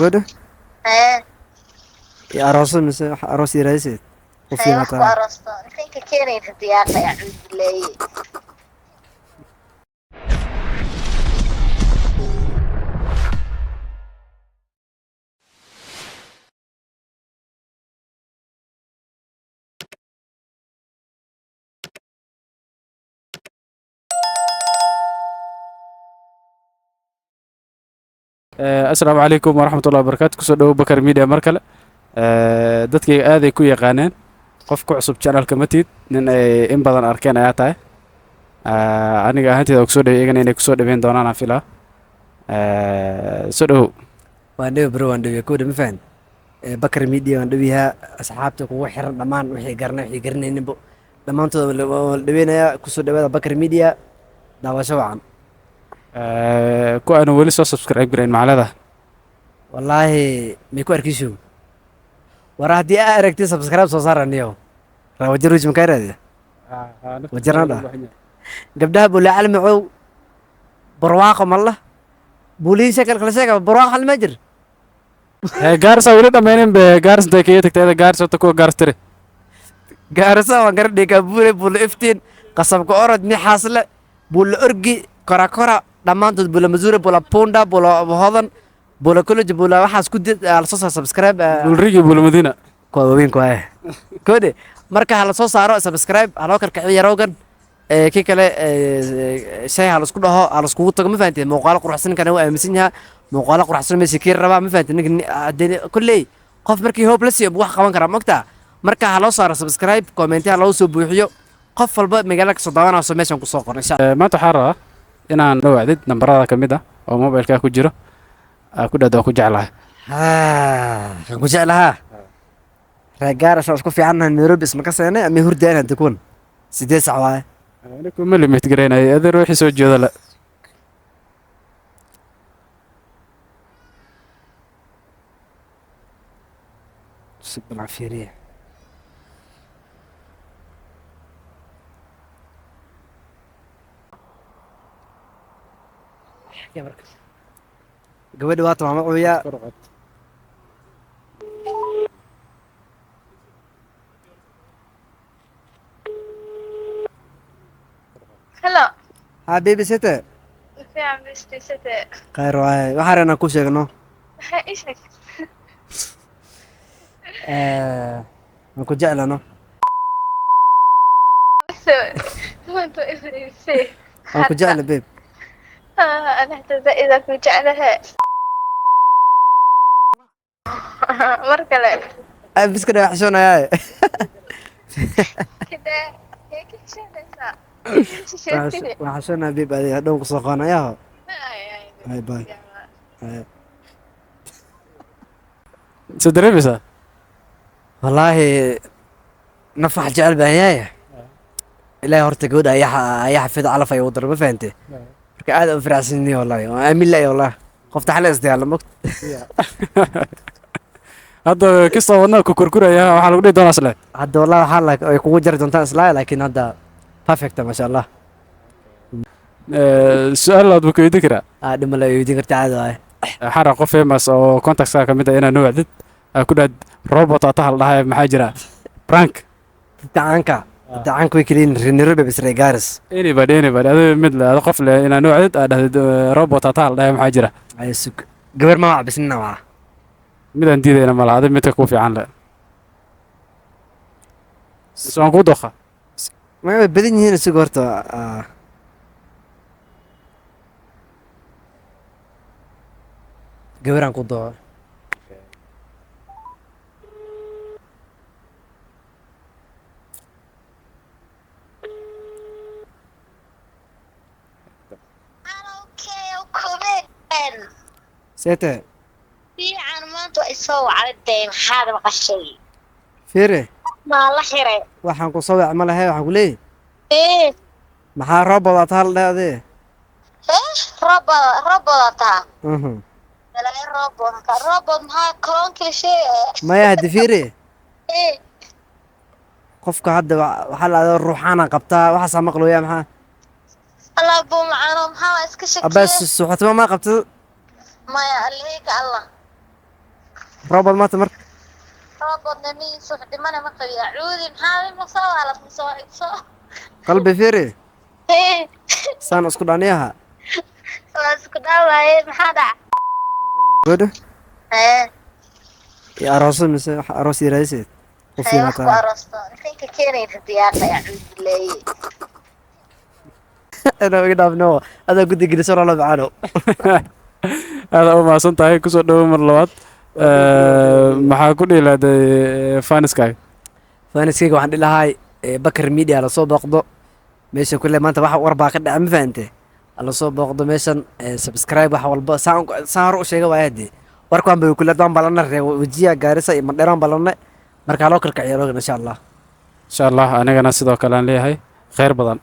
Gabadha Ee. Iyo arooso mise wax aroos iyo raadiseed u Ee, wax ku fiimataa. Aroosto intay ka keenaysa diyaarta, acuudu billaahi. Asalaamu calaykum waraxmatullahi wabarakaatu. Kusoo dhowo Bakar Media mar kale. Dadkayga aaday ku yaqaaneen, qof ku cusub channelka ma tiid, nin ay in badan arkeen ayaa tahay. Aniga ahaanteeda waa kusoo dhawey, iyagana inay kusoo dhaweyn doonaan aan filaa. Soo dhowow. Waan dhowi bro, waan dhowiya kowdha, ma fahan? Bakar Media waan dhowiyahaa, asxaabta kugu xiran dhammaan, wixii garanay, wixii garanayninbo, dhammaantooda waa la dhaweynayaa. Kusoo dhawaada Bakar Media, daawasho wacan. Ku aanu weli soo subscribe garayn maxaa leedahay? Wallaahi may ku arkiisho war, haddii aa aragtid subscribe soo saar. Aniyo rawajar wiji makaa raadiya wajarna dha gabdhaha bula calmacow barwaaqo malla buliin shakal kala sheega barwaaqo hal ma jir. Gaarisa weli dhammaynin be, Gaaris intay kaga tagtay ayada? Gaaris horta kuwa Gaaris tiri. Gaarisa waan garan, Dhikabuure, Buula Iftiin, Qasabka Orod, Mixaasle, Buula Orgi, Korakora, dhammaantood, Buula Masuure, Buula Punda, Buula Hodan, Buula College, Buula waxaas ku did hala soo saaro subscribe. Bulrigi, Bula Madiina. Kuwa waaweyn kuwa kode marka hala soo saaro subscribe, haloo kalkiciyo yarowgan. Kii kale shay ha laisku dhaho, ha laiskugu tago, ma fahanteen? Muuqaalo quruxsan kana waa aaminsan yahaa, muuqaalo quruxsan meesha kii rabaa, ma fahanteen? Ninka haddii kolley qof markii hope la siiyo buu wax qaban karaa, mogtaa? Marka ha loo saaro subscribe, commenti ha loo soo buuxiyo, qof walba magaalada kasoo daawanayso meeshan kusoo qor insha Allah. Maanta waxaa rabaa inaan la wacdid nambarada ka mid ah oo mobilkaa ku jiro aa ku dhahdo waa ku jeclahay. Waxaan ku jeclahaa reer Gaarasha, isku fiicannahay, Nairobi isma ka seenay ama hurdaan hadda kuwan 8 sac waaye. Anigu ma limit garaynaya, adeer, wixii soo jeeda le. Sib fiiriya. Gabadha waata, maama cuyaa. Hello. Ha baby, sete? Fiican bestiisate. Khayr waaye, waxaan rabnaa ku sheegno. Maxaa ii sheeg? Waan ku jeclano. Maanta ifriisay. Waan ku jecla babe. أنا حتى زائدة ku jeclahay. Mar kale. Biska dhaga xishoonayaaye. Kide hee ka xishoonaysaa? Waan xishoonaya babe, adiga hadhow kusoo qaanayaho. Bye bye. Bye. Soo dareemaysaa? Wallaahi naf wax jecel baan yahay. Ilaahay horta gabadha ayaa xafid, calaf ay u daro, ma fahante? Marka aad u faraxsanyihiin wallahi, waan aamin lahay wallahi, qofta xale isdiyaala mogt. Hadda kastoo wadnaha ku kurkuraya waxaa lagu dhihi doonaa isle. Hadda wallahi waxaa la ay kugu jari doontaan islaa, laakiin hadda perfect, masha Allah. Su-aal aad buu ku weydiin karaa? Aa, dhima la weydiin karta, caadi waaye. Waxaan rabaa qof famous oo contactska ka mid ah inaad noo wacdid aa ku dhahd robot aa taha la dhahay, maxaa jira prank. Dacanka dacanka way keliyin reer Nairobi bas, reer Gaaris. Anybody, adiga mid le, ada qof le inaad noo wacdid aa dhahdid robot aa taha la dhahay, maxaa jira? Ay sug, gabar ma wac bisnina waa. Midaan diidayna ma laha, adiga midka kuu fiican le mise waan kuu doqa. Ma way badan yihiin, sug horta. Gabaraan ku doo. Okay, kubeen. Seete? Fiican, maanta waa isoo wacday, maxaad maqashay? Fiire. Maa la xiray? Waxaan ku soo wac ma lahe, waxaan ku leeyahay Ee. Maxaa robot aa taha la dhahay adee? Eh, robot, robot taa. Balaa robot ka robot, maxaa kaloonkii sheegaya? Maya, hadda fiire. Ee. Qofka hadda waxaa la adaa ruuxaana qabtaa, waxaasaa maqlooya, maxaa? Allah buu macaano, maxaa waa iska Abaa shakiyay. Suuxatimo ma qabta? Maya, alhiika Allah. Robot maanta marka. Robotna miis wax dhimana ma qabiya cuudi, maxaa ma soo waalad ma soo soo. Qalbi fiiri, saan isku dhaniyaha. Waa isku dhawaaye, maxaa dhac? Gabadha Ee. Iyo arooso mise wax aroos yiraahdeed qof Ee, wax ku fiican. Aroosto intay ka keenaysa diyaaqa cuudi leeye. Inuu iga dhaafno adaa guddi geliso lala macaano. Aada u mahadsan tahay, kusoo dhowo mar labaad. Maxaa ku dhihi lahday faniskaaga? Faniskayga waxaan dhihi lahaay Bakar Media lasoo booqdo meesha kule. Maanta wax war baa ka dhaca, ma fahante? Lasoo booqdo meeshan, subscribe, wax walba saan saan hore u sheega waaya. Hadee warkaan bay kule daan balana ree Wajiya, Gaarisa iyo Mandheeraan balana, marka haloo kalkaciyo loogan, insha Allah. Insha Allah, anigana sidoo kale aan leeyahay kheyr badan.